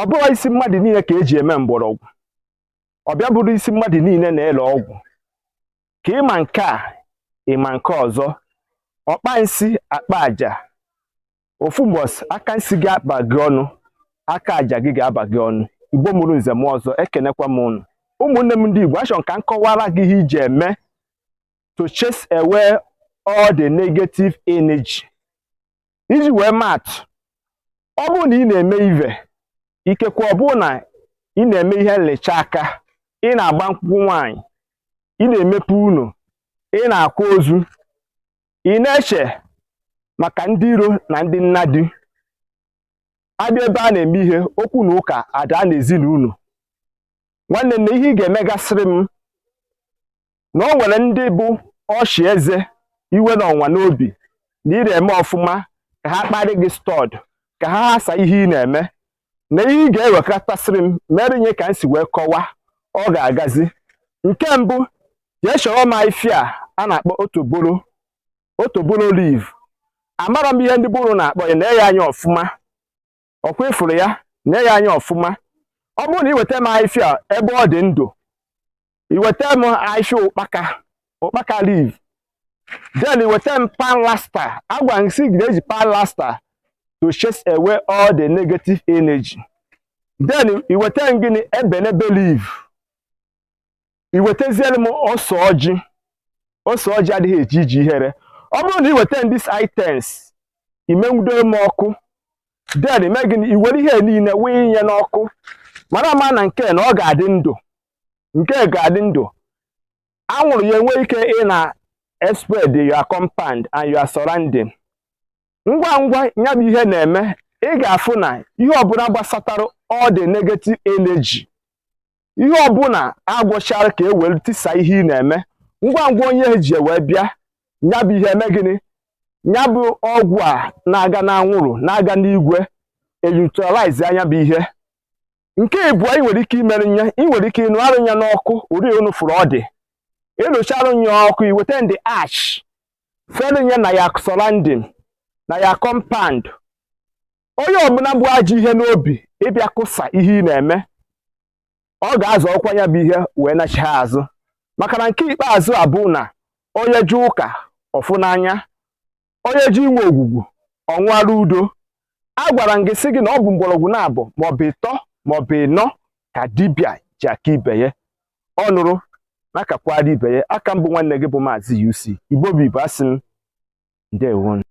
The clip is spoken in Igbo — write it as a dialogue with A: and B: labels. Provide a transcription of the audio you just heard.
A: Ọ bụrụ isi mmadụ niile ka eji eme mgbọrọgwụ, ọ bịa bụrụ isi mmadụ niile na-ele ọgwụ. Ka ịma nke a, ịma nke ọzọ, ọkpa nsị akpa aja. Ofu mbọsị, aka nsị gị akpa gị ọnụ, aka aja gị ga-aba gị ọnụ. Igbo mụrụ nze m ọzọ, ekenekwa m unu, ụmụnne m ndị Igbo. Achọrọ m ka m kọwara gị ihe iji eme to chase away all the negative energy. Iji wee maatụ, ọ bụrụ na ị na-eme ive, ikekwe ọ bụrụ na ị na-eme ihe nlecha aka, ị na-agba nkwụ nwaanyị, ị na-emepe unu, ị na-akwa ozu, ị na-eche maka ndị iro na ndị nnadi abịa ebe a na-eme ihe okwu na ụka ada n'ezinụlọ. Nwanne nne, ihe ị ga-emegasịrị m na o nwere ndị bụ ọchị eze iwe na ọnwa n'obi na ị na-eme ọfụma, ka ha kparị gị stọd, ka ha hasa ihe ị na-eme, na ihe ị ga-ewekọtasịrị m mere nye ka m si wee kọwaa, ọ ga-agazi. Nke mbụ, jee chọrọ m afịfịa a na-akpọ otoboro, otoboro leaf. Amara m ihe ndị bụrụ na-akpọ ya. Na ya anya ọfụma, ọkwa ịfụrụ ya, na ya anya ọfụma. Ọ bụrụ na ị weta m afịfịa ebe ọ dị ndụ, ị weta m afịfịa ụkpaka, ụkpaka leaf, then ị weta m plaster. Agwa m sị gị na-eji plaster to chase away all the negative energy. Then ị weta m gịnị? Ebenebe leaf. Ị wetaziere m ose ọjị. Ose ọjị adịghị eji iji ihere. Ọ bụrụ na ị weta m these items, imenwudoro m ọkụ, then ime gịnị? I were ihe niile wee nye n'ọkụ, mara ama na nke na ọ ga-adị ndụ, nke ga-adị ndụ. Anwụrụ ya enwe ike ị na spread your compound and your surrounding. Ngwa ngwa ya bụ ihe na-eme, ị ga-afụ na ihe ọbụla gbasatara all the negative energy, ihe ọbụla agwụchara ka e were tisa ihe ị na-eme, ngwa ngwa onye ji wee bịa, ya bụ ihe eme gịnị? Ya bụ ọgwụ a na-aga n'anwụrụ, na-aga n'igwe, e-neutralize anya bụ ihe. Nke ịbụọ, ị nwere ike imere nye, ị nwere ike ịnụ arụ ya n'ọkụ ụdị unu fụrụ ọ dị. Ịlụcharụ ya ọkụ, iweta ndị ash fere ya na ya surrounding, na ya compound. Onye ọbụla bụ ajọ ihe n'obi ịbịa kụsa ihe ị na-eme, ọ ga-azọ ọkwa ya bụ ihe wee nachigha azụ. Maka na nke ikpeazụ abụ na onye ji ụka ọfụ n'anya, onye ji inwe ogwugwu ọnwụara udo. A gwara m gị sị gị na ọ bụ mgbọrọgwụ na-abụ maọbụ ịtọ maọbụ ịnọ ka dibịa ji aka ibe ya ọ nụrụ makakwara ibe ya aka. Mbụ, nwanne gị bụ Maazị UC Igbo bụ Igbo. Asị m, ndewo.